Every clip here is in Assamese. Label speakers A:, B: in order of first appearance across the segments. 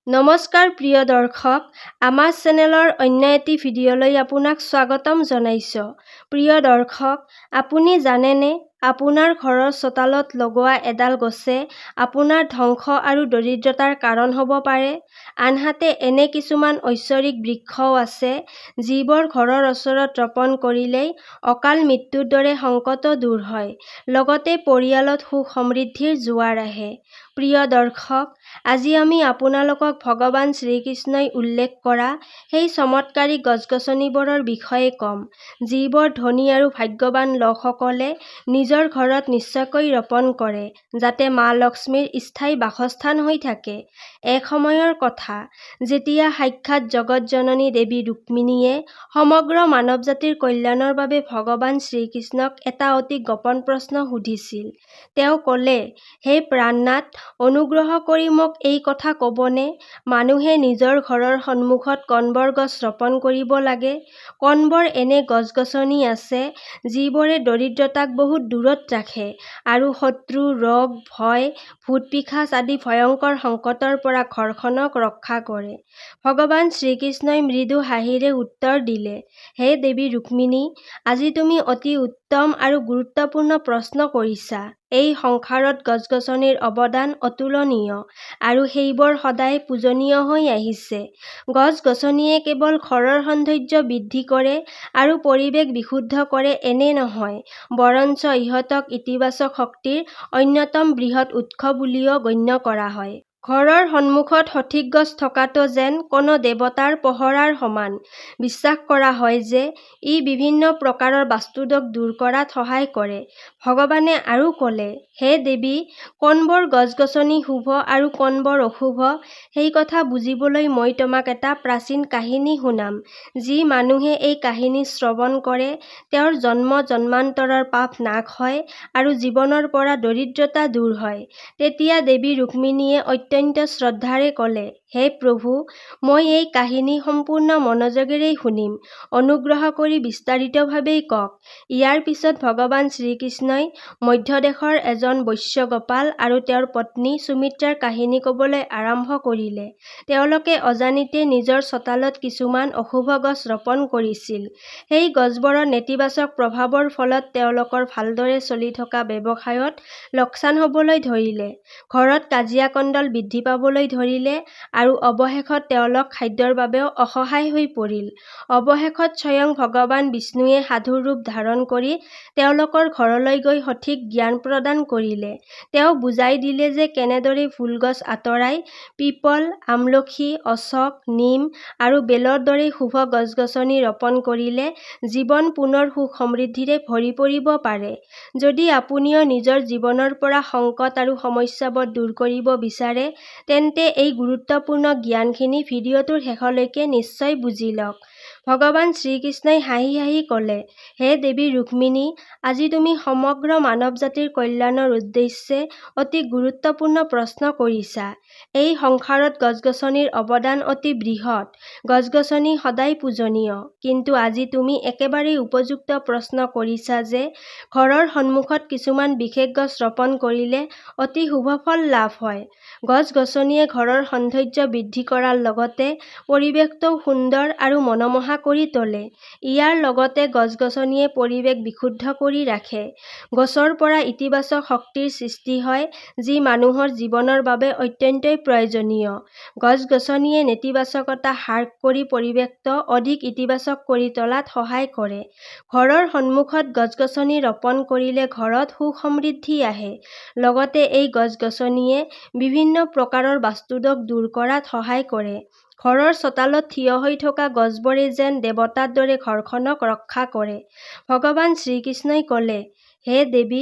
A: নমস্কাৰ প্ৰিয় দৰ্শক, আমাৰ চেনেলৰ অন্য এটি ভিডিঅ'লৈ আপোনাক স্বাগতম জনাইছোঁ। প্ৰিয় দৰ্শক, আপুনি জানেনে আপোনাৰ ঘৰৰ চোতালত লগোৱা এডাল গছে আপোনাৰ ধ্বংস আৰু দৰিদ্ৰতাৰ কাৰণ হ'ব পাৰে। আনহাতে এনে কিছুমান ঐশ্বৰিক বৃক্ষও আছে যিবোৰ ঘৰৰ ওচৰত ৰোপণ কৰিলেই অকাল মৃত্যুৰ দৰে সংকটো দূৰ হয়, লগতে পৰিয়ালত সুখ সমৃদ্ধিৰ জোৱাৰ আহে। প্ৰিয় দৰ্শক, আজি আমি আপোনালোকক ভগৱান শ্ৰীকৃষ্ণই উল্লেখ কৰা সেই চমৎকাৰী গছ-গছনিবোৰৰ বিষয়ে ক'ম, যিবোৰ ধনী আৰু ভাগ্যৱান লোকসকলে নিজৰ ঘৰত নিশ্চয়কৈ ৰোপণ কৰে, যাতে মা লক্ষ্মীৰ স্থায়ী বাসস্থান হৈ থাকে। এক সময়ৰ কথা, যেতিয়া সাক্ষাৎ জগত জননী দেৱী ৰুক্মিণীয়ে সমগ্ৰ মানৱ জাতিৰ কল্যাণৰ বাবে ভগৱান শ্ৰীকৃষ্ণক এটা অতি গোপন প্ৰশ্ন সুধিছিল। তেওঁ ক'লে, হে প্ৰাণনাথ, অনুগ্ৰহ কৰি মোক এই কথা ক'বনে, মানুহে নিজৰ ঘৰৰ সন্মুখত কোনবোৰ গছ ৰোপণ কৰিব লাগে? কোনবোৰ এনে গছ-গছনি আছে যিবোৰে দৰিদ্ৰতাক বহুত দূৰত ৰাখে আৰু শত্ৰু, ৰোগ, ভয়, ভূত-পিশাচ আদি ভয়ংকৰ সংকটৰ পৰা ঘৰখনক ৰক্ষা কৰে? ভগৱান শ্ৰীকৃষ্ণই মৃদু হাঁহিৰে উত্তৰ দিলে, হে দেৱী ৰুক্মিণী, আজি তুমি অতি উত্তম আৰু গুৰুত্বপূৰ্ণ প্ৰশ্ন কৰিছা। এই সংসাৰত গছ-গছনিৰ অৱদান অতুলনীয় আৰু সেইবোৰ সদায় পূজনীয় হৈ আহিছে। গছ-গছনিয়ে কেৱল ঘৰৰ সৌন্দৰ্য বৃদ্ধি কৰে আৰু পৰিৱেশ বিশুদ্ধ কৰে এনে নহয়, বৰঞ্চ ইহঁতক ইতিবাচক শক্তিৰ অন্যতম বৃহৎ উৎস বুলিও গণ্য কৰা হয়। ঘৰৰ সন্মুখত সঠিক গছ থকাটো যেন কোনো দেৱতাৰ পহৰাৰ সমান। বিশ্বাস কৰা হয় যে ই বিভিন্ন প্ৰকাৰৰ বাস্তু দোষ দূৰ কৰাত সহায় কৰে। ভগৱানে আৰু ক'লে, হে দেৱী, কোনবোৰ গছ-গছনি শুভ আৰু কোনবোৰ অশুভ সেই কথা বুজিবলৈ মই তোমাক এটা প্ৰাচীন কাহিনী শুনাম। যি মানুহে এই কাহিনী শ্ৰৱণ কৰে তেওঁৰ জন্ম-জন্মান্তৰৰ পাপ নাশ হয় আৰু জীৱনৰ পৰা দৰিদ্ৰতা দূৰ হয়। তেতিয়া দেৱী ৰুক্মিণীয়ে অত্যন্ত শ্ৰদ্ধাৰে ক'লে, হে প্ৰভু, মই এই কাহিনী সম্পূৰ্ণ মনোযোগেৰে শুনিম। অনুগ্ৰহ কৰি বিস্তাৰিতভাৱে কওক। ইয়াৰ পিছত ভগৱান শ্ৰীকৃষ্ণই মধ্যদেশৰ এজন বৈশ্য গোপাল আৰু তেওঁৰ পত্নী সুমিত্ৰাৰ কাহিনী ক'বলৈ আৰম্ভ কৰিলে। তেওঁলোকে অজানিতে নিজৰ চোতালত কিছুমান অশুভ গছ ৰোপণ কৰিছিল। সেই গছবোৰৰ নেতিবাচক প্ৰভাৱৰ ফলত তেওঁলোকৰ ভালদৰে চলি থকা ব্যৱসায়ত লোকচান হ'বলৈ ধৰিলে, ঘৰত কাজিয়া-কন্দল বৃদ্ধি পাবলৈ ধৰিলে আৰু অৱশেষত তেওঁলোক খাদ্যৰ বাবেও অসহায় হৈ পৰিল। অৱশেষত স্বয়ং ভগৱান বিষ্ণুৱে সাধুৰ ৰূপ ধাৰণ কৰি তেওঁলোকৰ ঘৰলৈ গৈ সঠিক জ্ঞান প্ৰদান কৰিলে। তেওঁ বুজাই দিলে যে কেনেদৰে ভুল গছ আঁতৰাই পিপল, আমলখি, অশোক, নিম আৰু বেলৰ দৰে শুভ গছ-গছনি ৰোপণ কৰিলে জীৱন পুনৰ সুখ-সমৃদ্ধিৰে ভৰি পৰিব পাৰে। যদি আপুনিও নিজৰ জীৱনৰ পৰা সংকট আৰু সমস্যাবোৰ দূৰ কৰিব বিচাৰে, তেন্তে এই গুৰুত্বপূৰ্ণ জ্ঞানখিনি ভিডিঅ'টোৰ শেষলৈকে নিশ্চয় বুজি লওক। ভগৱান শ্ৰীকৃষ্ণই হাঁহি হাঁহি ক'লে, হে দেৱী ৰুক্মিণী, আজি তুমি সমগ্ৰ মানৱ জাতিৰ কল্যাণৰ উদ্দেশ্যে অতি গুৰুত্বপূৰ্ণ প্ৰশ্ন কৰিছা। এই সংসাৰত গছ-গছনিৰ অৱদান অতি বৃহৎ। গছ-গছনি সদায় পূজনীয়। কিন্তু আজি তুমি একেবাৰে উপযুক্ত প্ৰশ্ন কৰিছা যে ঘৰৰ সন্মুখত কিছুমান বিশেষ গছ ৰোপণ কৰিলে অতি শুভ ফল লাভ হয়। গছ-গছনিয়ে ঘৰৰ সৌন্দৰ্য বৃদ্ধি কৰাৰ লগতে পৰিৱেশটোও সুন্দৰ আৰু মনোমোহা কৰি তোলে। ইয়াৰ লগতে গছ-গছনিয়ে পৰিৱেশ বিশুদ্ধ কৰি ৰাখে। গছৰ পৰা ইতিবাচক শক্তিৰ সৃষ্টি হয়, যি মানুহৰ জীৱনৰ বাবে অত্যন্ত প্ৰয়োজনীয়। গছ-গছনিয়ে নেতিবাচকতা হ্ৰাস কৰি পৰিৱেশটো অধিক ইতিবাচক কৰি তোলাত সহায় কৰে। ঘৰৰ সন্মুখত গছ-গছনি ৰোপণ কৰিলে ঘৰত সুখ-সমৃদ্ধি আহে। লগতে এই গছ-গছনিয়ে বিভিন্ন প্ৰকাৰৰ বাস্তু দোষ দূৰ কৰাত সহায় কৰে। ঘৰৰ চোতালত থিয় হৈ থকা গছবোৰে যেন দেৱতাৰ দৰে ঘৰখনক ৰক্ষা কৰে। ভগৱান শ্ৰীকৃষ্ণই ক'লে, হে দেৱী,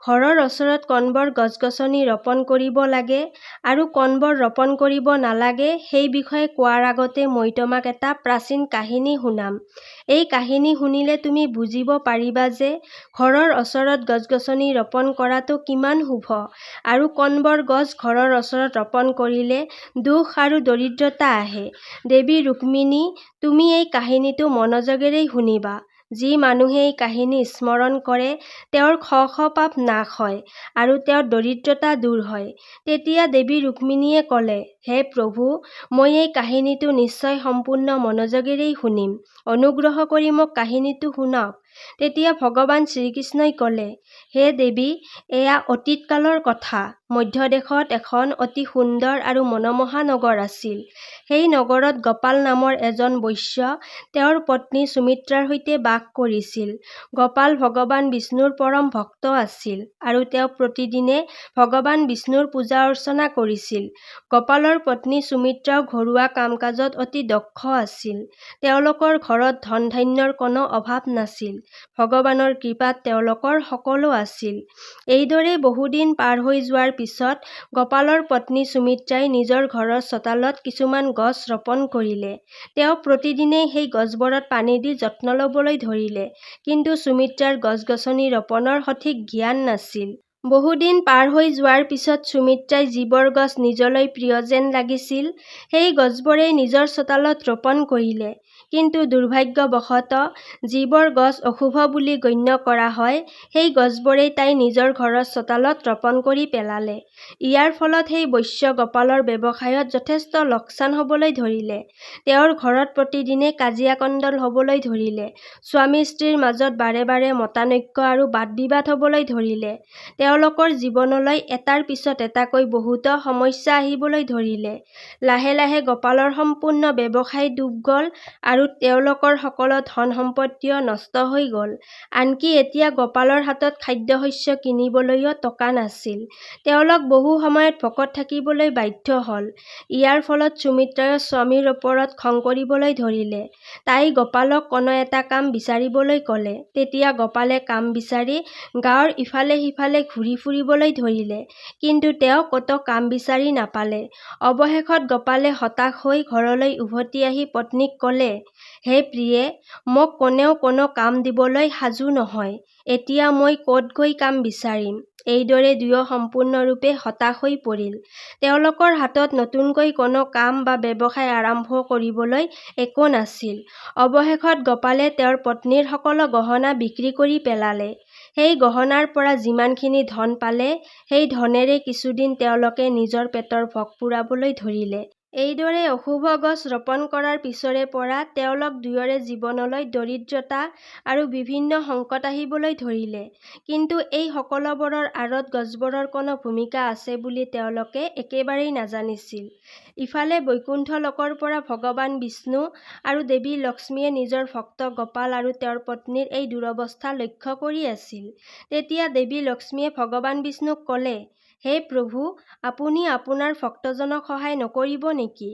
A: ঘৰৰ ওচৰত কোনবোৰ গছ-গছনি ৰোপণ কৰিব লাগে আৰু কোনবোৰ ৰোপণ কৰিব নালাগে সেই বিষয়ে কোৱাৰ আগতে মই তোমাক এটা প্ৰাচীন কাহিনী শুনাম। এই কাহিনী শুনিলে তুমি বুজিব পাৰিবা যে ঘৰৰ ওচৰত গছ-গছনি ৰোপণ কৰাটো কিমান শুভ আৰু কোনবোৰ গছ ঘৰৰ ওচৰত ৰোপণ কৰিলে দুখ আৰু দৰিদ্ৰতা আহে। দেৱী ৰুক্মিণী, তুমি এই কাহিনীটো মনোযোগেৰে শুনিবা। যি মানুহে এই কাহিনী স্মৰণ কৰে তেওঁৰ শ শ পাপ নাশ হয় আৰু তেওঁৰ দৰিদ্ৰতা দূৰ হয়। তেতিয়া দেৱী ৰুক্মিণীয়ে ক'লে, হে প্ৰভু, মই এই কাহিনীটো নিশ্চয় সম্পূৰ্ণ মনোযোগেৰেই শুনিম। অনুগ্ৰহ কৰি মোক কাহিনীটো শুনাওক। তেতিয়া ভগৱান শ্ৰীকৃষ্ণই ক'লে, হে দেৱী, এয়া অতীত কালৰ কথা। মধ্যদেশত এখন অতি সুন্দৰ আৰু মনোমোহা নগৰ আছিল। সেই নগৰত গোপাল নামৰ এজন বৈশ্য তেওঁৰ পত্নী সুমিত্ৰাৰ সৈতে বাস কৰিছিল। গোপাল ভগৱান বিষ্ণুৰ পৰম ভক্ত আছিল আৰু তেওঁ প্ৰতিদিনে ভগৱান বিষ্ণুৰ পূজা অৰ্চনা কৰিছিল। গোপালৰ পত্নী সুমিত্ৰাও ঘৰুৱা কাম-কাজত অতি দক্ষ আছিল। তেওঁলোকৰ ঘৰত ধন-ধান্যৰ কোনো অভাৱ নাছিল। ভগৱানৰ কৃপাত তেওঁলোকৰ সকলো আছিল। এইদৰেই বহুদিন পাৰ হৈ যোৱাৰ পিছত গোপালৰ পত্নী সুমিত্ৰাই নিজৰ ঘৰৰ চোতালত কিছুমান গছ ৰোপণ কৰিলে। তেওঁ প্ৰতিদিনেই সেই গছবোৰত পানী দি যত্ন ল'বলৈ ধৰিলে। কিন্তু সুমিত্ৰাৰ গছ-গছনি ৰোপণৰ সঠিক জ্ঞান নাছিল। বহুদিন পাৰ হৈ যোৱাৰ পিছত সুমিত্ৰাই যিবোৰ গছ নিজলৈ প্ৰিয় যেন লাগিছিল, সেই গছবোৰেই নিজৰ চোতালত ৰোপণ কৰিলে। কিন্তু দুৰ্ভাগ্যবশতঃ যিবোৰ গছ অশুভ বুলি গণ্য কৰা হয়, সেই গছবোৰেই তাই নিজৰ ঘৰৰ চোতালত ৰোপণ কৰি পেলালে। ইয়াৰ ফলত সেই বৈশ্য গোপালৰ ব্যৱসায়ত যথেষ্ট লোকচান হ'বলৈ ধৰিলে। তেওঁৰ ঘৰত প্ৰতিদিনে কাজিয়া-কন্দল হ'বলৈ ধৰিলে। স্বামী-স্ত্ৰীৰ মাজত বাৰে বাৰে মতানৈক্য আৰু বাদ-বিবাদ হ'বলৈ ধৰিলে। তেওঁলোকৰ জীৱনলৈ এটাৰ পিছত এটাকৈ বহুতো সমস্যা আহিবলৈ ধৰিলে। লাহে লাহে গোপালৰ সম্পূৰ্ণ ব্যৱসায় ডুব গ'ল আৰু তেওঁলোকৰ সকলো ধন-সম্পত্তিও নষ্ট হৈ গ'ল। আনকি এতিয়া গোপালৰ হাতত খাদ্য-শস্য কিনিবলৈও টকা নাছিল। তেওঁলোক বহু সময়ত ভোকত থাকিবলৈ বাধ্য হ'ল। ইয়াৰ ফলত সুমিত্ৰাইও স্বামীৰ ওপৰত খং কৰিবলৈ ধৰিলে। তাই গোপালক কোনো এটা কাম বিচাৰিবলৈ ক'লে। তেতিয়া গোপালে কাম বিচাৰি গাঁৱৰ ইফালে-সিফালে ঘূৰি ফুৰিবলৈ ধৰিলে। কিন্তু তেওঁ ক'তো কাম বিচাৰি নাপালে। অৱশেষত গোপালে হতাশ হৈ ঘৰলৈ উভতি আহি পত্নীক ক'লে, হে প্ৰিয়ে, মোক কোনেও কোনো কাম দিবলৈ সাজু নহয়। এতিয়া মই ক'ত গৈ কাম বিচাৰিম? এইদৰে দুয়ো সম্পূৰ্ণৰূপে হতাশ হৈ পৰিল। তেওঁলোকৰ হাতত নতুনকৈ কোনো কাম বা ব্যৱসায় আৰম্ভ কৰিবলৈ একো নাছিল। অৱশেষত গোপালে তেওঁৰ পত্নীৰ সকলো গহনা বিক্ৰী কৰি পেলালে। সেই গহনাৰ পৰা যিমানখিনি ধন পালে, সেই ধনেৰে কিছুদিন তেওঁলোকে নিজৰ পেটৰ ভোক পুৰাবলৈ ধৰিলে। এইদৰে অশুভ গছ ৰোপণ কৰাৰ পিছৰে পৰা তেওঁলোক দুয়োৰে জীৱনলৈ দৰিদ্ৰতা আৰু বিভিন্ন সংকট আহিবলৈ ধৰিলে। কিন্তু এই সকলোবোৰৰ আঁৰত গছবোৰৰ কোনো ভূমিকা আছে বুলি তেওঁলোকে একেবাৰেই নাজানিছিল। ইফালে বৈকুণ্ঠ লোকৰ পৰা ভগৱান বিষ্ণু আৰু দেৱী লক্ষ্মীয়ে নিজৰ ভক্ত গোপাল আৰু তেওঁৰ পত্নীৰ এই দুৰৱস্থা লক্ষ্য কৰি আছিল। তেতিয়া দেৱী লক্ষ্মীয়ে ভগৱান বিষ্ণুক ক'লে, হে প্ৰভু, আপুনি আপোনাৰ ভক্তজনক সহায় নকৰিব নেকি?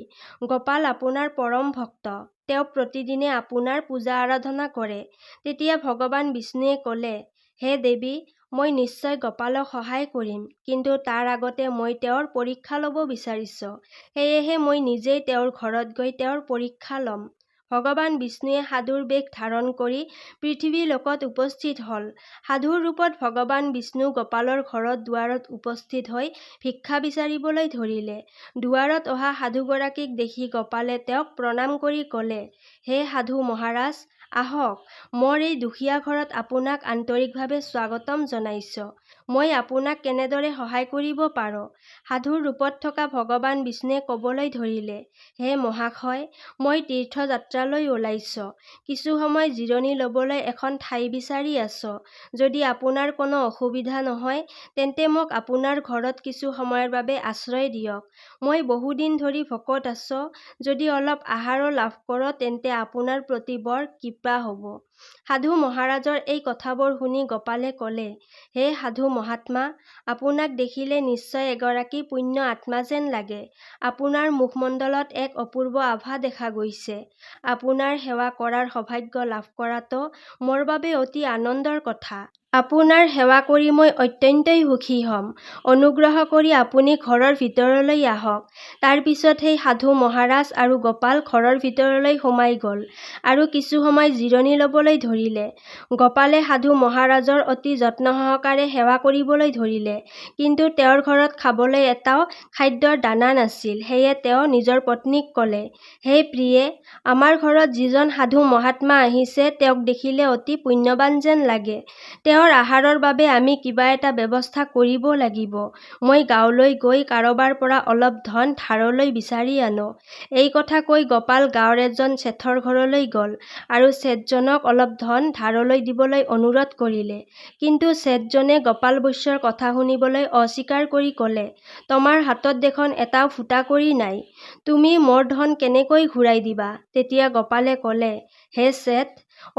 A: গোপাল আপোনাৰ পৰম ভক্ত। তেওঁ প্ৰতিদিনে আপোনাৰ পূজা-আৰাধনা কৰে। তেতিয়া ভগৱান বিষ্ণুৱে ক'লে, হে দেৱী, মই নিশ্চয় গোপালক সহায় কৰিম। কিন্তু তাৰ আগতে মই তেওঁৰ পৰীক্ষা ল'ব বিচাৰিছো। সেয়েহে মই নিজেই তেওঁৰ ঘৰত গৈ তেওঁৰ পৰীক্ষা ল'ম। ভগৱান বিষ্ণুৱে সাধুৰ বেশ ধাৰণ কৰি পৃথিৱীলোকত উপস্থিত হ'ল। সাধুৰ ৰূপত ভগৱান বিষ্ণু গোপালৰ ঘৰৰ দুৱাৰত উপস্থিত হৈ ভিক্ষা বিচাৰিবলৈ ধৰিলে। দুৱাৰত অহা সাধুগৰাকীক দেখি গোপালে তেওঁক প্ৰণাম কৰি ক'লে, হে সাধু মহাৰাজ, আহক, মোৰ এই দুখীয়া ঘৰত আপোনাক আন্তৰিকভাৱে স্বাগতম জনাইছো। মই আপোনাক কেনেদৰে সহায় কৰিব পাৰো? সাধুৰ ৰূপত থকা ভগৱান বিষ্ণুৱে ক'বলৈ ধৰিলে, হে মহাশয়, মই তীৰ্থযাত্ৰালৈ ওলাইছো। কিছু সময় জিৰণি ল'বলৈ এখন ঠাই বিচাৰি আছো। যদি আপোনাৰ কোনো অসুবিধা নহয়, তেন্তে মোক আপোনাৰ ঘৰত কিছু সময়ৰ বাবে আশ্ৰয় দিয়ক। মই বহুদিন ধৰি ভোকত আছো। যদি অলপ আহাৰো লাভ কৰোঁ তেন্তে আপোনাৰ প্ৰতি বৰ কৃপা হ'ব। সাধু মহাৰাজৰ এই কথাবোৰ শুনি গোপালে ক'লে, হে সাধু মহাত্মা, আপোনাক দেখিলে নিশ্চয় এগৰাকী পুণ্য আত্মা যেন লাগে। আপোনাৰ মুখমণ্ডলত এক অপূৰ্ব আভা দেখা গৈছে। আপোনাৰ সেৱা কৰাৰ সৌভাগ্য লাভ কৰাটো মোৰ বাবে অতি আনন্দৰ কথা। আপোনাৰ সেৱা কৰি মই অত্যন্তই সুখী হ'ম। অনুগ্ৰহ কৰি আপুনি ঘৰৰ ভিতৰলৈ আহক। তাৰ পিছত সেই সাধু মহাৰাজ আৰু গোপাল ঘৰৰ ভিতৰলৈ সোমাই গ'ল আৰু কিছু সময় জিৰণি ল'বলৈ ধৰিলে। গোপালে সাধু মহাৰাজৰ অতি যত্নসহকাৰে সেৱা কৰিবলৈ ধৰিলে। কিন্তু তেওঁৰ ঘৰত খাবলৈ এটাও খাদ্যৰ দানা নাছিল। সেয়ে তেওঁ নিজৰ পত্নীক ক'লে, হে প্ৰিয়ে, আমাৰ ঘৰত যিজন সাধু মহাত্মা আহিছে তেওঁক দেখিলে অতি পুণ্যৱান যেন লাগে। তেওঁৰ তেওঁৰ আহাৰৰ বাবে আমি কিবা এটা ব্যৱস্থা কৰিব লাগিব। মই গাঁৱলৈ গৈ কাৰোবাৰ পৰা অলপ ধন ধাৰলৈ বিচাৰি আনো। " এই কথা কৈ গোপাল গাঁৱৰ এজন শেঠৰ ঘৰলৈ গ'ল আৰু শেঠজনক অলপ ধন ধাৰলৈ দিবলৈ অনুৰোধ কৰিলে। কিন্তু শেঠজনে গোপাল বৈশ্যৰ কথা শুনিবলৈ অস্বীকাৰ কৰি ক'লে, "তোমাৰ হাতত দেখোন এটাও ফুটাকড়ি নাই, তুমি মোৰ ধন কেনেকৈ ঘূৰাই দিবা? " তেতিয়া গোপালে ক'লে, "হে শেঠ,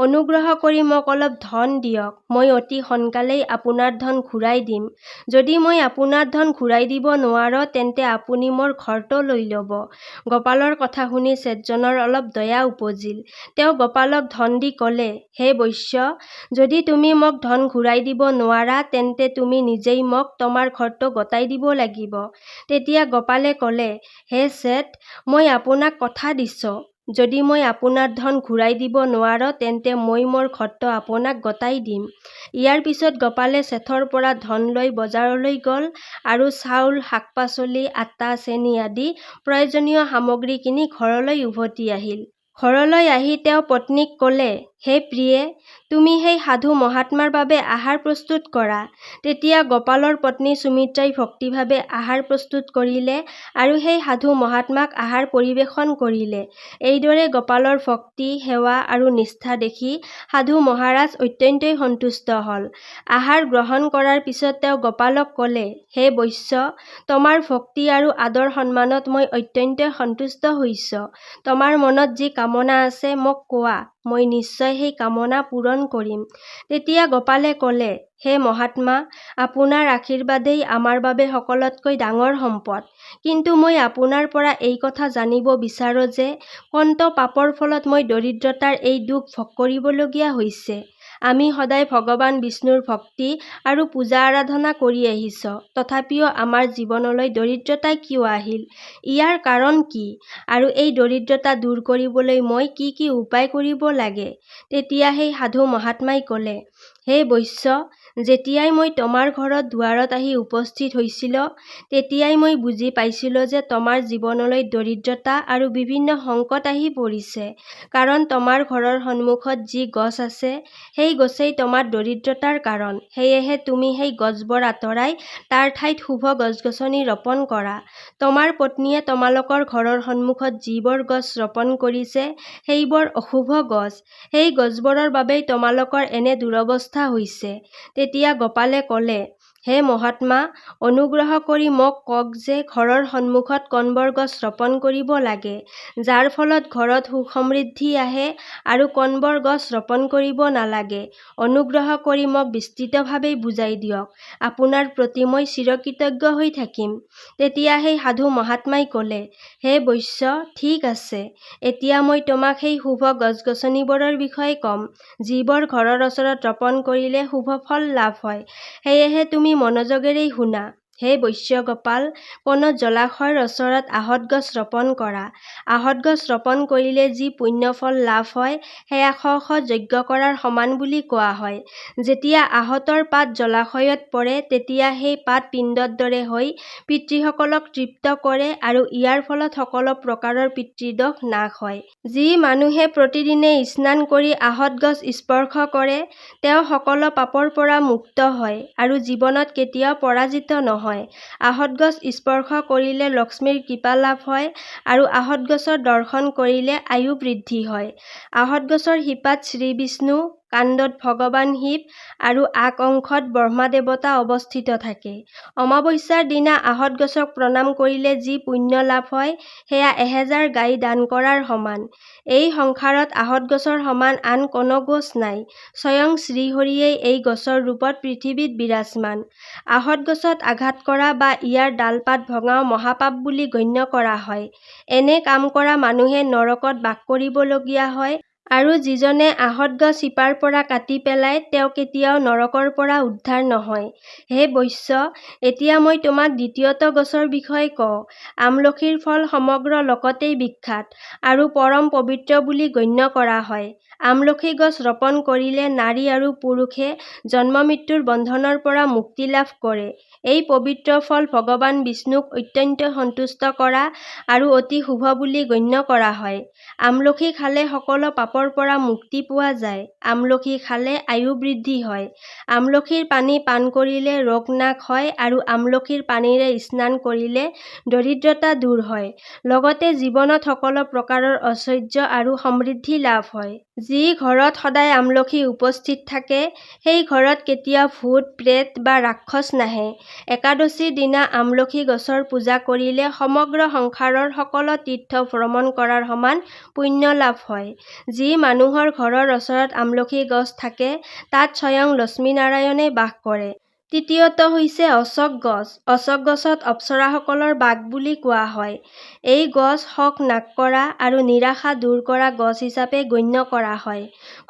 A: অনুগ্ৰহ কৰি মোক অলপ ধন দিয়ক, মই অতি সোনকালেই আপোনাৰ ধন ঘূৰাই দিম। যদি মই আপোনাৰ ধন ঘূৰাই দিব নোৱাৰো তেন্তে আপুনি মোৰ ঘৰটো লৈ ল'ব। " গোপালৰ কথা শুনি শেঠজনৰ অলপ দয়া উপজিল। তেওঁ গোপালক ধন দি ক'লে, "হে বৈশ্য, যদি তুমি মোক ধন ঘূৰাই দিব নোৱাৰা তেন্তে তুমি নিজেই মোক তোমাৰ ঘৰটো গতাই দিব লাগিব। " তেতিয়া গোপালে ক'লে, "হে শেঠ, মই আপোনাক কথা দিছোঁ, যদি মই আপোনাৰ ধন ঘূৰাই দিব নোৱাৰো তেন্তে মই মোৰ ঘৰটো আপোনাক গতাই দিম। " ইয়াৰ পিছত গোপালে শেঠৰ পৰা ধন লৈ বজাৰলৈ গ'ল আৰু চাউল, শাক-পাচলি, আটা, চেনি আদি প্ৰয়োজনীয় সামগ্ৰী কিনি ঘৰলৈ উভতি আহিল। ঘৰলৈ আহি তেওঁ পত্নীক ক'লে, "হে প্ৰিয়ে, তুমি সেই সাধু মহাত্মাৰ বাবে আহাৰ প্ৰস্তুত কৰা। " তেতিয়া গোপালৰ পত্নী সুমিত্ৰাই ভক্তিভাৱে আহাৰ প্ৰস্তুত কৰিলে আৰু সেই সাধু মহাত্মাক আহাৰ পৰিৱেশন কৰিলে। এইদৰে গোপালৰ ভক্তি, সেৱা আৰু নিষ্ঠা দেখি সাধু মহাৰাজ অত্যন্তই সন্তুষ্ট হ'ল। আহাৰ গ্ৰহণ কৰাৰ পিছত তেওঁ গোপালক ক'লে, "হে বৈশ্য, তোমাৰ ভক্তি আৰু আদৰ-সন্মানত মই অত্যন্ত সন্তুষ্ট হৈছোঁ। তোমাৰ মনত যি কামনা আছে মোক কোৱা, মই নিশ্চয় সেই কামনা পূৰণ কৰিম। " তেতিয়া গোপালে ক'লে, "হে মহাত্মা, আপোনাৰ আশীৰ্বাদেই আমাৰ বাবে সকলোতকৈ ডাঙৰ সম্পদ। কিন্তু মই আপোনাৰ পৰা এই কথা জানিব বিচাৰো যে কোনটো পাপৰ ফলত মই দৰিদ্ৰতাৰ এই দুখ ভোগ কৰিবলগীয়া হৈছে? আমি সদায় ভগৱান বিষ্ণুৰ ভক্তি আৰু পূজা-আৰাধনা কৰি আহিছোঁ, তথাপিও আমাৰ জীৱনলৈ দৰিদ্ৰতা কিয় আহিল? ইয়াৰ কাৰণ কি? আৰু এই দৰিদ্ৰতা দূৰ কৰিবলৈ মই কি কি উপায় কৰিব লাগে? " তেতিয়া সেই সাধু মহাত্মাই ক'লে, "হে বৈশ্য, যেতিয়াই মই তোমাৰ ঘৰৰ দুৱাৰত আহি উপস্থিত হৈছিলো, তেতিয়াই মই বুজি পাইছিলো যে তোমাৰ জীৱনলৈ দৰিদ্ৰতা আৰু বিভিন্ন সংকট আহি পৰিছে। কাৰণ তোমাৰ ঘৰৰ সন্মুখত যি গছ আছে, সেই গছেই তোমাৰ দৰিদ্ৰতাৰ কাৰণ। সেয়েহে তুমি সেই গছবোৰ আঁতৰাই তাৰ ঠাইত শুভ গছ-গছনি ৰোপণ কৰা। তোমাৰ পত্নীয়ে তোমালোকৰ ঘৰৰ সন্মুখত যিবোৰ গছ ৰোপণ কৰিছে, সেইবোৰ অশুভ গছ। সেই গছবোৰৰ বাবেই তোমালোকৰ এনে দুৰৱস্থা হৈছে। " তেতিয়া গোপালে ক'লে, "হে মহাত্মা, অনুগ্ৰহ কৰি মোক কওক যে ঘৰৰ সন্মুখত কোনবোৰ গছ ৰোপণ কৰিব লাগে, যাৰ ফলত ঘৰত সুখ-সমৃদ্ধি আহে আৰু কোনবোৰ গছ ৰোপণ কৰিব নালাগে, অনুগ্ৰহ কৰি মোক বিস্তৃতভাৱে বুজাই দিয়ক। আপোনাৰ প্ৰতি মই চিৰকৃতজ্ঞ হৈ থাকিম। " তেতিয়া সেই সাধু মহাত্মাই ক'লে, "হে বৈশ্য, ঠিক আছে, এতিয়া মই তোমাক সেই শুভ গছ-গছনিবোৰৰ বিষয়ে ক'ম, যিবোৰ ঘৰৰ ওচৰত ৰোপণ কৰিলে শুভ ফল লাভ হয়। সেয়েহে তুমি মনোযোগেৰে শুনা। হে বৈশ্য গোপাল, কোনো জলাশয়ৰ ওচৰত আঁহত গছ ৰোপণ কৰা। আঁহত গছ ৰোপণ কৰিলে যি পুণ্যফল লাভ হয়, সেয়া শ শ যজ্ঞ কৰাৰ সমান বুলি কোৱা হয়। যেতিয়া আঁহতৰ পাত জলাশয়ত পৰে, তেতিয়া সেই পাত পিণ্ডৰ দৰে হৈ পিতৃসকলক তৃপ্ত কৰে আৰু ইয়াৰ ফলত সকলো প্ৰকাৰৰ পিতৃদোষ নাশ হয়। যি মানুহে প্ৰতিদিনে স্নান কৰি আঁহত গছ স্পৰ্শ কৰে, তেওঁ সকলো পাপৰ পৰা মুক্ত হয় আৰু জীৱনত কেতিয়াও পৰাজিত নহয়। আঁহত গছ স্পৰ্শ কৰিলে লক্ষ্মীৰ কৃপা লাভ হয় আৰু আঁহত গছৰ দৰ্শন কৰিলে আয়ু বৃদ্ধি হয়। আঁহত গছৰ শিপাত শ্ৰীবিষ্ণু, কাণ্ডত ভগৱান শিৱ আৰু আগ অংশত ব্ৰহ্মা দেৱতা অৱস্থিত থাকে। অমাৱস্যাৰ দিনা আঁহত গছক প্ৰণাম কৰিলে যি পুণ্য লাভ হয়, সেয়া 1000 গাই দান কৰাৰ সমান। এই সংসাৰত আঁহত গছৰ সমান আন কোনো গছ নাই। স্বয়ং শ্ৰীহৰিয়েই এই গছৰ ৰূপত পৃথিৱীত বিৰাজমান। আঁহত গছত আঘাত কৰা বা ইয়াৰ ডাল-পাত ভঙাও মহাপাপ বুলি গণ্য কৰা হয়। এনে কাম কৰা মানুহে নৰকত বাস কৰিবলগীয়া হয় আৰু যিজনে আঁহত গছ শিপাৰ পৰা কাটি পেলায়, তেওঁ কেতিয়াও নৰকৰ পৰা উদ্ধাৰ নহয়। হে বৈশ্য, এতিয়া মই তোমাক দ্বিতীয়টো গছৰ বিষয়ে কওঁ। আমলখিৰ ফল সমগ্ৰ লোকতেই বিখ্যাত আৰু পৰম পবিত্ৰ বুলি গণ্য কৰা হয়। আমলখি গছ ৰোপণ কৰিলে নাৰী আৰু পুৰুষে জন্ম-মৃত্যুৰ বন্ধনৰ পৰা মুক্তি লাভ কৰে। এই পবিত্ৰ ফল ভগৱান বিষ্ণুক অত্যন্ত সন্তুষ্ট কৰা আৰু অতি শুভ বুলি গণ্য কৰা হয়। আমলখি খালে সকলো পাপৰ পাপৰ পৰা মুক্তি পোৱা যায়। আমলখি খালে আয়ু বৃদ্ধি হয়। আমলখিৰ পানী পান কৰিলে ৰোগ নাশ হয় আৰু আমলখিৰ পানীৰে স্নান কৰিলে দৰিদ্ৰতা দূৰ হয়। লগতে জীৱনত সকলো প্ৰকাৰৰ ঐশ্বৰ্য আৰু সমৃদ্ধি লাভ হয়। যি ঘৰত সদায় আমলখি উপস্থিত থাকে, সেই ঘৰত কেতিয়াও ভূত, প্ৰেত বা ৰাক্ষস নাহে। একাদশীৰ দিনা আমলখি গছৰ পূজা কৰিলে সমগ্ৰ সংসাৰৰ সকলো তীৰ্থ ভ্ৰমণ কৰাৰ সমান পুণ্য লাভ হয়। যি মানুহৰ ঘৰৰ ওচৰত আমলখি গছ থাকে, তাত স্বয়ং লক্ষ্মী-নাৰায়ণে বাস কৰে। তৃতীয়টো হৈছে অশোক গছ। অশোক গছত অপ্সৰাসকলৰ বাস বুলি কোৱা হয়। এই গছ শোক নাশ কৰা আৰু নিৰাশা দূৰ কৰা গছ হিচাপে গণ্য কৰা হয়।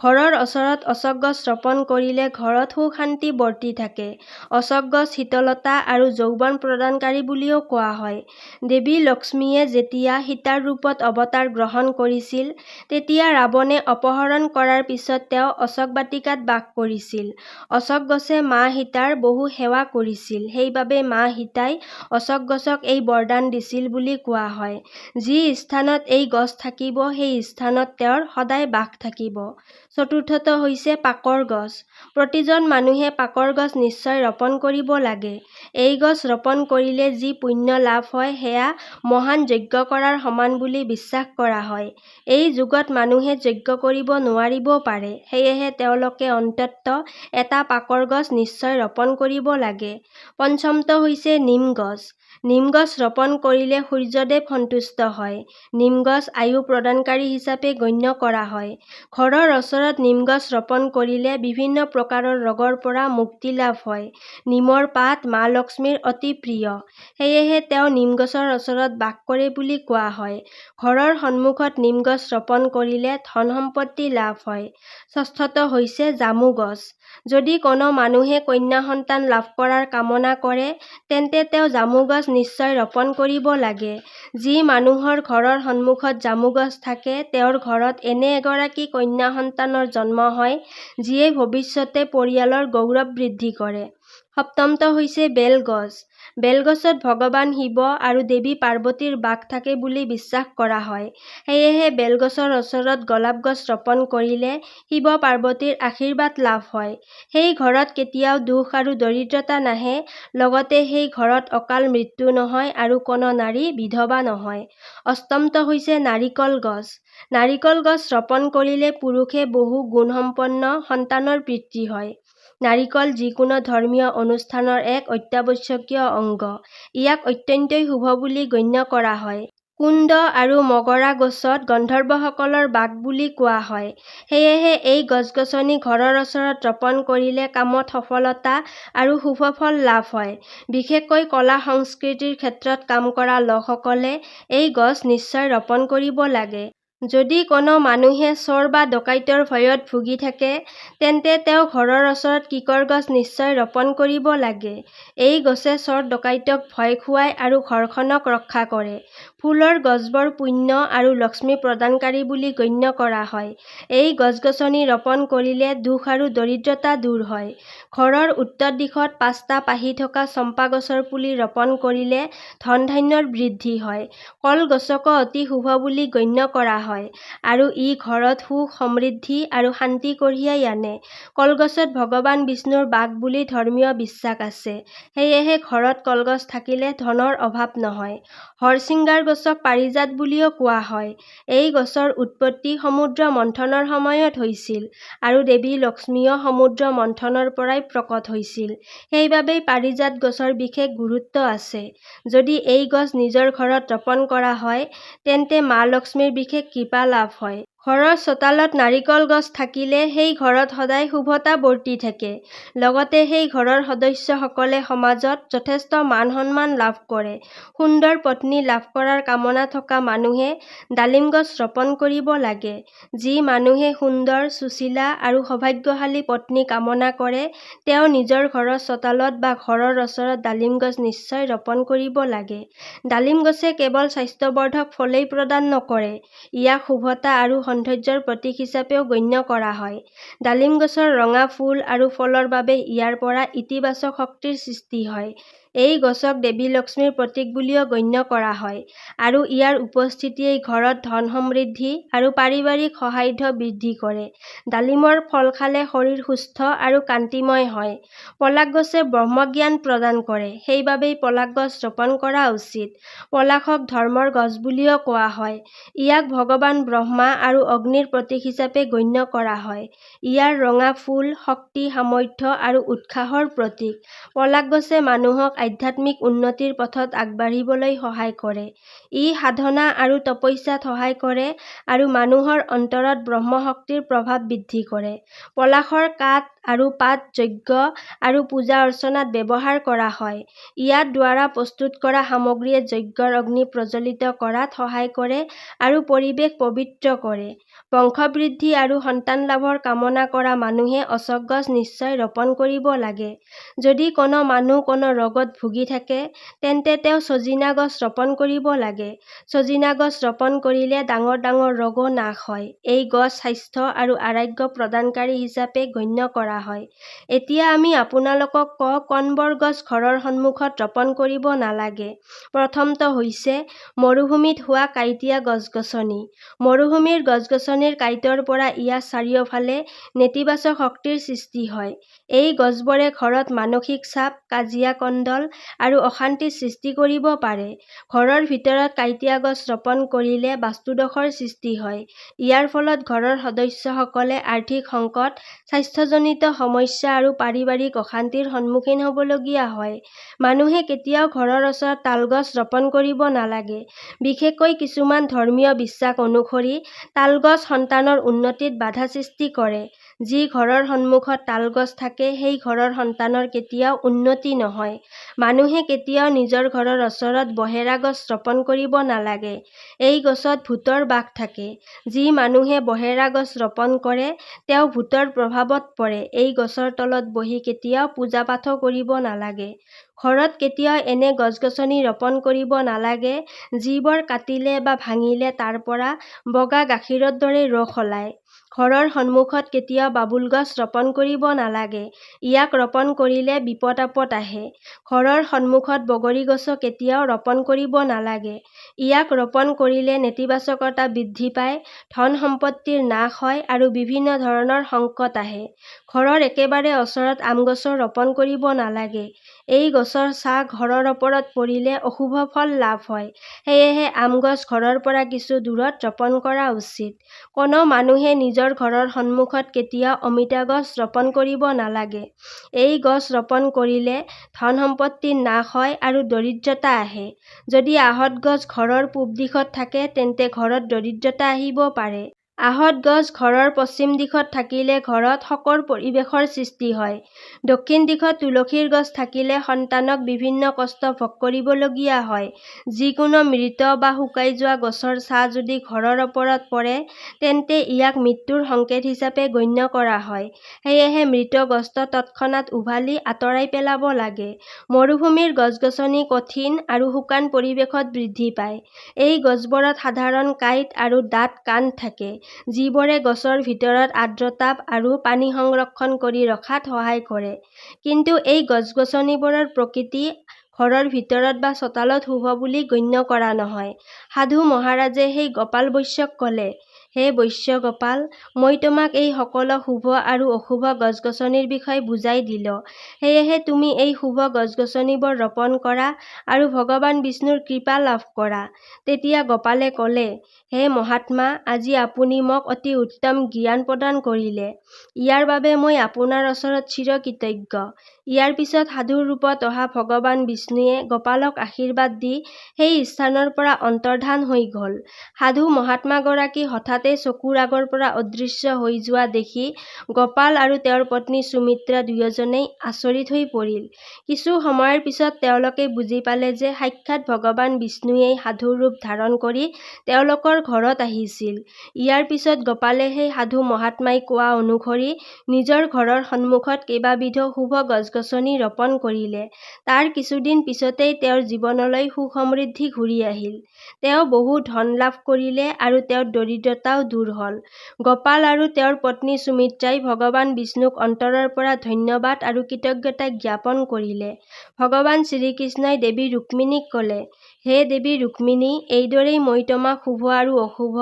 A: ঘৰৰ ওচৰত অশোক গছ ৰোপণ কৰিলে ঘৰত সুখ-শান্তি বৰ্তি থাকে। অশোক গছ শীতলতা আৰু যৌৱন প্ৰদানকাৰী বুলিও কোৱা হয়। দেৱী লক্ষ্মীয়ে যেতিয়া সীতাৰ ৰূপত অৱতাৰ গ্ৰহণ কৰিছিল, তেতিয়া ৰাৱণে অপহৰণ কৰাৰ পিছত তেওঁ অশোক বাটিকাত বাস কৰিছিল। অশোক গছে মা সীতাৰ বহু সেৱা কৰিছিল। সেইবাবেই মা সীতাই অশোক গছক এই বৰদান দিছিল বুলি কোৱা হয়। যি স্থানত এই গছ থাকিব, সেই স্থানত তেওঁৰ সদায় বাস থাকিব। চতুৰ্থটো হৈছে পাকৰ গছ। প্ৰতিজন মানুহে পাকৰ গছ নিশ্চয় ৰোপণ কৰিব লাগে। এই গছ ৰোপণ কৰিলে যি পুণ্য লাভ হয়, সেয়া মহান যজ্ঞ কৰাৰ সমান বুলি বিশ্বাস কৰা হয়। এই যুগত মানুহে যজ্ঞ কৰিব নোৱাৰিবও পাৰে। সেয়েহে তেওঁলোকে অন্ততঃ এটা পাকৰ গছ নিশ্চয় ৰোপণ কৰিব লাগে। পঞ্চমটো হৈছে নিম গছ। নিম গছ ৰোপণ কৰিলে সূৰ্যদেৱ সন্তুষ্ট হয়। নিম গছ আয়ু প্ৰদানকাৰী হিচাপে গণ্য কৰা হয়। ঘৰৰ ওচৰত নিম গছ ৰোপণ কৰিলে বিভিন্ন প্ৰকাৰৰ ৰোগৰ পৰা মুক্তি লাভ হয়। নিমৰ পাত মা লক্ষ্মীৰ অতি প্ৰিয়। সেয়েহে তেওঁ নিম গছৰ ওচৰত বাস কৰে বুলি কোৱা হয়। ঘৰৰ সন্মুখত নিম গছ ৰোপণ কৰিলে ধন-সম্পত্তি লাভ হয়। ষষ্ঠটো হৈছে জামু গছ। যদি কোনো মানুহে কন্যা সন্তান লাভ কৰাৰ কামনা কৰে, তেন্তে তেওঁ জামু গছ নিশ্চয় ৰোপণ কৰিব লাগে। যি মানুহৰ ঘৰৰ সন্মুখত জামু গছ থাকে, তেওঁৰ ঘৰত এনে এগৰাকী কন্যা সন্তানৰ জন্ম হয়, যিয়ে ভৱিষ্যতে পৰিয়ালৰ গৌৰৱ বৃদ্ধি কৰে। সপ্তমটো হৈছে বেল গছ। বেল গছত ভগৱান শিৱ আৰু দেৱী পাৰ্বতীৰ বাস থাকে বুলি বিশ্বাস কৰা হয়। সেয়েহে বেল গছৰ ওচৰত গোলাপ গছ ৰোপণ কৰিলে শিৱ-পাৰ্বতীৰ আশীৰ্বাদ লাভ হয়। সেই ঘৰত কেতিয়াও দুখ আৰু দৰিদ্ৰতা নাহে। লগতে সেই ঘৰত অকাল মৃত্যু নহয় আৰু কোনো নাৰী বিধৱা নহয়। অষ্টমটো হৈছে নাৰিকল গছ। নাৰিকল গছ ৰোপণ কৰিলে পুৰুষে বহু গুণসম্পন্ন সন্তানৰ পিতৃ হয়। নাৰিকল যিকোনো ধৰ্মীয় অনুষ্ঠানৰ এক অত্যাৱশ্যকীয় অংগ। ইয়াক অত্যন্তই শুভ বুলি গণ্য কৰা হয়। কুন্দ আৰু মগৰা গছত গন্ধৰ্বসকলৰ বাস বুলি কোৱা হয়। সেয়েহে এই গছ-গছনি ঘৰৰ ওচৰত ৰোপণ কৰিলে কামত সফলতা আৰু শুভ ফল লাভ হয়। বিশেষকৈ কলা-সংস্কৃতিৰ ক্ষেত্ৰত কাম কৰা লোকসকলে এই গছ নিশ্চয় ৰোপণ কৰিব লাগে। যদি কোনো মানুহে চোৰ বা ডকাইতৰ ভয়ত ভুগি থাকে, তেন্তে তেওঁ ঘৰৰ ওচৰত কিকৰ গছ নিশ্চয় ৰোপণ কৰিব লাগে। এই গছে চোৰ-ডকাইতক ভয় খুৱায় আৰু ঘৰখনক ৰক্ষা কৰে। ফুলৰ গছবোৰ পুণ্য আৰু লক্ষ্মী প্ৰদানকাৰী বুলি গণ্য কৰা হয়। এই গছ-গছনি ৰোপণ কৰিলে দুখ আৰু দৰিদ্ৰতা দূৰ হয়। ঘৰৰ উত্তৰ দিশত পাঁচটা পাহি থকা চম্পা গছৰ পুলি ৰোপণ কৰিলে ধন-ধান্যৰ বৃদ্ধি হয়। কল গছকো অতি শুভ বুলি গণ্য কৰা হয় আৰু ই ঘৰত সুখ, সমৃদ্ধি আৰু শান্তি কঢ়িয়াই আনে। কলগছত ভগৱান বিষ্ণুৰ বাস বুলি ধৰ্মীয় বিশ্বাস আছে। সেয়েহে ঘৰত কলগছ থাকিলে ধনৰ অভাৱ নহয়। হৰচিংগাৰ গছক পাৰিজাত বুলিও কোৱা হয়। এই গছৰ উৎপত্তি সমুদ্ৰ মন্থনৰ সময়ত হৈছিল আৰু দেৱী লক্ষ্মীও সমুদ্ৰ মন্থনৰ পৰাই প্ৰকট হৈছিল। সেইবাবেই পাৰিজাত গছৰ বিশেষ গুৰুত্ব আছে। যদি এই গছ নিজৰ ঘৰত ৰোপণ কৰা হয়, তেন্তে মা লক্ষ্মীৰ বিশেষ কৃপা লাভ হয়। ঘৰৰ চোতালত নাৰিকল গছ থাকিলে সেই ঘৰত সদায় শুভতা বৰ্তি থাকে। লগতে সেই ঘৰৰ সদস্যসকলে সমাজত যথেষ্ট মান-সন্মান লাভ কৰে। সুন্দৰ পত্নী লাভ কৰাৰ কামনা থকা মানুহে ডালিম গছ ৰোপণ কৰিব লাগে। যি মানুহে সুন্দৰ, সুশীলা আৰু সৌভাগ্যশালী পত্নী কামনা কৰে, তেওঁ নিজৰ ঘৰৰ চোতালত বা ঘৰৰ ওচৰত ডালিম গছ নিশ্চয় ৰোপণ কৰিব লাগে। ডালিম গছে কেৱল স্বাস্থ্যবৰ্ধক ফলেই প্ৰদান নকৰে, ইয়াক শুভতা আৰু সৌন্দৰ্য্যৰ প্ৰতীক হিচাপেও গণ্য কৰা হয়। ডালিম গছৰ ৰঙা ফুল আৰু ফলৰ বাবে ইয়াৰ পৰা ইতিবাচক শক্তিৰ সৃষ্টি হয়। এই গছক দেৱী লক্ষ্মীৰ প্ৰতীক বুলিও গণ্য কৰা হয় আৰু ইয়াৰ উপস্থিতিয়েই ঘৰত ধন-সমৃদ্ধি আৰু পাৰিবাৰিক সৌহাৰ্দ্য বৃদ্ধি কৰে। ডালিমৰ ফল খালে শৰীৰ সুস্থ আৰু কান্তিময় হয়। পলাশ গছে ব্ৰহ্মজ্ঞান প্ৰদান কৰে, সেইবাবেই পলাশ গছ ৰোপণ কৰা উচিত। পলাশক ধৰ্মৰ গছ বুলিও কোৱা হয়। ইয়াক ভগৱান ব্ৰহ্মা আৰু অগ্নিৰ প্ৰতীক হিচাপে গণ্য কৰা হয়। ইয়াৰ ৰঙা ফুল শক্তি, সামৰ্থ্য আৰু উৎসাহৰ প্ৰতীক। পলাশ গছে মানুহক আধ্যাত্মিক উন্নতিৰ পথত আগবাঢ়িবলৈ সহায় কৰে। ই সাধনা আৰু তপস্যাত সহায় কৰে আৰু মানুহৰ অন্তৰত ব্ৰহ্ম শক্তিৰ প্ৰভাৱ বৃদ্ধি কৰে। পলাশৰ কাঠ আৰু পাত যজ্ঞ আৰু পূজা-অৰ্চনাত ব্যৱহাৰ কৰা হয়। ইয়াৰ দ্বাৰা প্ৰস্তুত কৰা সামগ্ৰীয়ে যজ্ঞৰ অগ্নি প্ৰজ্বলিত কৰাত সহায় কৰে আৰু পৰিৱেশ পবিত্ৰ কৰে। বংশবৃদ্ধি আৰু সন্তান লাভৰ কামনা কৰা মানুহে অশোক গছ নিশ্চয় ৰোপণ কৰিব লাগে। যদি কোনো মানুহ কোনো ৰোগত ভুগি থাকে তেন্তে তেওঁ চজিনা গছ ৰোপণ কৰিব লাগে। চজিনা গছ ৰোপণ কৰিলে ডাঙৰ ডাঙৰ ৰোগও নাশ হয়। এই গছ স্বাস্থ্য আৰু আৰোগ্য প্ৰদানকাৰী হিচাপে গণ্য কৰা হয়। এতিয়া আমি আপোনালোকক কওঁ কোনবোৰ গছ ঘৰৰ সন্মুখত ৰোপণ কৰিব নালাগে। প্ৰথমটো হৈছে মৰুভূমিত হোৱা কাঁইটীয়া গছ-গছনি। মৰুভূমিৰ গছ-গছনিৰ কাঁইটৰ পৰা ইয়াৰ চাৰিওফালে নেতিবাচক শক্তিৰ সৃষ্টি হয়। এই গছবোৰে ঘৰত মানসিক চাপ, কাজিয়া-কন্দল আৰু অশান্তিৰ সৃষ্টি কৰিব পাৰে। ঘৰৰ ভিতৰত কাঁইটীয়া গছ ৰোপণ কৰিলে বাস্তু দোষৰ সৃষ্টি হয়। ইয়াৰ ফলত ঘৰৰ সদস্যসকলে আৰ্থিক সংকট, স্বাস্থ্যজনিত সমস্যা আৰু পাৰিবাৰিক অশান্তিৰ সন্মুখীন হ'বলগীয়া হয়। মানুহে কেতিয়াও ঘৰৰ ওচৰত তাল গছ ৰোপণ কৰিব নালাগে। বিশেষকৈ কিছুমান ধৰ্মীয় বিশ্বাস অনুসৰি, তাল গছ সন্তানৰ উন্নতিত বাধা সৃষ্টি কৰে। যি ঘৰৰ সন্মুখত তাল গছ থাকে সেই ঘৰৰ সন্তানৰ কেতিয়াও উন্নতি নহয়। মানুহে কেতিয়াও নিজৰ ঘৰৰ ওচৰত বহেৰা গছ ৰোপণ কৰিব নালাগে। এই গছত ভূতৰ বাস থাকে। যি মানুহে বহেৰা গছ ৰোপণ কৰে তেওঁ ভূতৰ প্ৰভাৱত পৰে। এই গছৰ তলত বহি কেতিয়াও পূজা-পাঠো কৰিব নালাগে। ঘৰত কেতিয়াও এনে গছ-গছনি ৰোপণ কৰিব নালাগে যিবোৰ কাটিলে বা ভাঙিলে তাৰ পৰা বগা গাখীৰৰ দৰে ৰস ওলায়। ঘৰৰ সন্মুখত কেতিয়াও বাবুল গছ ৰোপণ কৰিব নালাগে। ইয়াক ৰোপণ কৰিলে বিপদ-আপদ আহে। ঘৰৰ সন্মুখত বগৰী গছও কেতিয়াও ৰোপণ কৰিব নালাগে। ইয়াক ৰোপণ কৰিলে নেতিবাচকতা বৃদ্ধি পায়, ধন-সম্পত্তিৰ নাশ হয় আৰু বিভিন্ন ধৰণৰ সংকট আহে। ঘৰৰ একেবাৰে ওচৰত আম গছও ৰোপণ কৰিব নালাগে। এই গছৰ ছাঁ ঘৰৰ ওপৰত পৰিলে অশুভ ফল লাভ হয়। সেয়েহে আম গছ ঘৰৰ পৰা কিছু দূৰত ৰোপণ কৰা উচিত। কোনো মানুহে নিজৰ ঘৰৰ সন্মুখত কেতিয়াও অমিতা গছ ৰোপণ কৰিব নালাগে। এই গছ ৰোপণ কৰিলে ধন-সম্পত্তিৰ নাশ হয় আৰু দৰিদ্ৰতা আহে। যদি আঁহত গছ ঘৰৰ পূব দিশত থাকে তেন্তে ঘৰত দৰিদ্ৰতা আহিব পাৰে। আঁহত গছ ঘৰৰ পশ্চিম দিশত থাকিলে ঘৰত শোকৰ পৰিৱেশৰ সৃষ্টি হয়। দক্ষিণ দিশত তুলসীৰ গছ থাকিলে সন্তানক বিভিন্ন কষ্ট ভোগ কৰিবলগীয়া হয়। যিকোনো মৃত বা শুকাই যোৱা গছৰ ছাঁ যদি ঘৰৰ ওপৰত পৰে তেন্তে ইয়াক মৃত্যুৰ সংকেত হিচাপে গণ্য কৰা হয়। সেয়েহে মৃত গছটো তৎক্ষণাত উভালি আঁতৰাই পেলাব লাগে। মৰুভূমিৰ গছ-গছনি কঠিন আৰু শুকান পৰিৱেশত বৃদ্ধি পায়। এই গছবোৰত সাধাৰণ কাঁইট আৰু ডাঠ কাণ্ড থাকে, যিবোৰে গছৰ ভিতৰত আৰ্দ্ৰতা আৰু পানী সংৰক্ষণ কৰি ৰখাত সহায় কৰে। কিন্তু এই গছ-গছনিবোৰৰ প্ৰকৃতি ঘৰৰ ভিতৰত বা চোতালত শুভ বুলি গণ্য কৰা নহয়। সাধু মহাৰাজে সেই গোপাল বৈশ্যক ক'লে, হে বৈশ্য গোপাল, মই তোমাক এই সকলো শুভ আৰু অশুভ গছ-গছনিৰ বিষয়ে বুজাই দিলো। সেয়েহে তুমি এই শুভ গছ-গছনিবোৰ ৰোপণ কৰা আৰু ভগৱান বিষ্ণুৰ কৃপা লাভ কৰা। তেতিয়া গোপালে ক'লে, হে মহাত্মা, আজি আপুনি মোক অতি উত্তম জ্ঞান প্ৰদান কৰিলে। ইয়াৰ বাবে মই আপোনাৰ ওচৰত চিৰ কৃতজ্ঞ। ইয়াৰ পিছত সাধুৰ ৰূপত অহা ভগৱান বিষ্ণুৱে গোপালক আশীৰ্বাদ দি সেই স্থানৰ পৰা অন্তৰ্ধান হৈ গ'ল। সাধু মহাত্মাগৰাকী হঠাতে চকুৰ আগৰ পৰা অদৃশ্য হৈ যোৱা দেখি গোপাল আৰু তেওঁৰ পত্নী সুমিত্ৰা দুয়োজনেই আচৰিত হৈ পৰিল। কিছু সময়ৰ পিছত তেওঁলোকে বুজি পালে যে সাক্ষাৎ ভগৱান বিষ্ণুৱেই সাধুৰ ৰূপ ধাৰণ কৰি তেওঁলোকৰ ঘৰত আহিছিল। ইয়াৰ পিছত গোপালে সেই সাধু মহাত্মাই কোৱা অনুসৰি নিজৰ ঘৰৰ সন্মুখত কেইবাবিধো শুভ গছ-গছনি গছ-গছনি ৰোপণ কৰিলে। তাৰ কিছুদিন পিছতেই তেওঁৰ জীৱনলৈ সুখ-সমৃদ্ধি ঘূৰি আহিল। তেওঁ বহু ধন লাভ কৰিলে আৰু তেওঁৰ দৰিদ্ৰতাও দূৰ হ'ল। গোপাল আৰু তেওঁৰ পত্নী সুমিত্ৰাই ভগৱান বিষ্ণুক অন্তৰৰ পৰা ধন্যবাদ আৰু কৃতজ্ঞতা জ্ঞাপন কৰিলে। ভগৱান শ্ৰীকৃষ্ণই দেৱী ৰুক্মিণীক ক'লে, হে দেৱী ৰুক্মিণী, এইদৰেই মই তোমাক শুভ আৰু অশুভ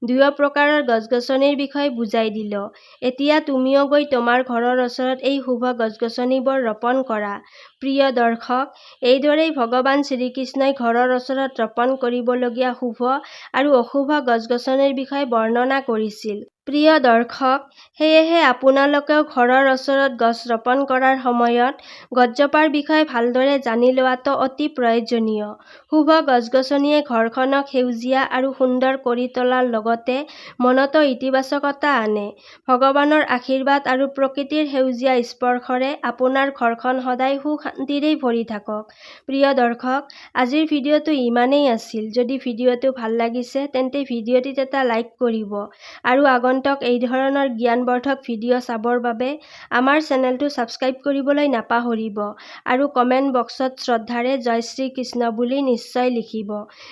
A: দুয়ো প্ৰকাৰৰ গছ-গছনিৰ বিষয়ে বুজাই দিলোঁ। এতিয়া তুমিও গৈ তোমাৰ ঘৰৰ ওচৰত এই শুভ গছ-গছনিবোৰ ৰোপণ কৰা। প্ৰিয় দৰ্শক, এইদৰেই ভগৱান শ্ৰীকৃষ্ণই ঘৰৰ ওচৰত ৰোপণ কৰিবলগীয়া শুভ আৰু অশুভ গছ-গছনিৰ বিষয়ে বৰ্ণনা কৰিছিল। প্ৰিয় দৰ্শক, সেয়েহে আপোনালোকেও ঘৰৰ ওচৰত গছ ৰোপণ কৰাৰ সময়ত গছজোপাৰ বিষয়ে ভালদৰে জানি লোৱাটো অতি প্ৰয়োজনীয়। শুভ গছ-গছনিয়ে ঘৰখনক সেউজীয়া আৰু সুন্দৰ কৰি তোলাৰ লগতে মনতো ইতিবাচকতা আনে। ভগৱানৰ আশীৰ্বাদ আৰু প্ৰকৃতিৰ সেউজীয়া স্পৰ্শৰে আপোনাৰ ঘৰখন সদায় সুখ-শান্তিৰে ভৰি থাকক। প্ৰিয় দৰ্শক, আজিৰ ভিডিঅ'টো ইমানেই আছিল। যদি ভিডিঅ'টো ভাল লাগিছে তেন্তে ভিডিঅ'টিত এটা লাইক কৰিব আৰু আগন্তুক এই ধৰণৰ জ্ঞানবৰ্ধক ভিডিঅ' চাবৰ বাবে আমাৰ চেনেলটো ছাবস্ক্ৰাইব কৰিবলৈ নাপাহৰিব আৰু কমেণ্ট বক্সত শ্ৰদ্ধাৰে জয় শ্ৰী কৃষ্ণ বুলি নিশ্চয় লিখিব।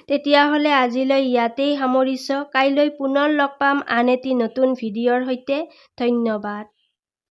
A: তেতিয়াহ'লে আজিলৈ ইয়াতেই সামৰিছোঁ। কাইলৈ পুনৰ লগ পাম আন এটি নতুন ভিডিঅ'ৰ সৈতে। ধন্যবাদ।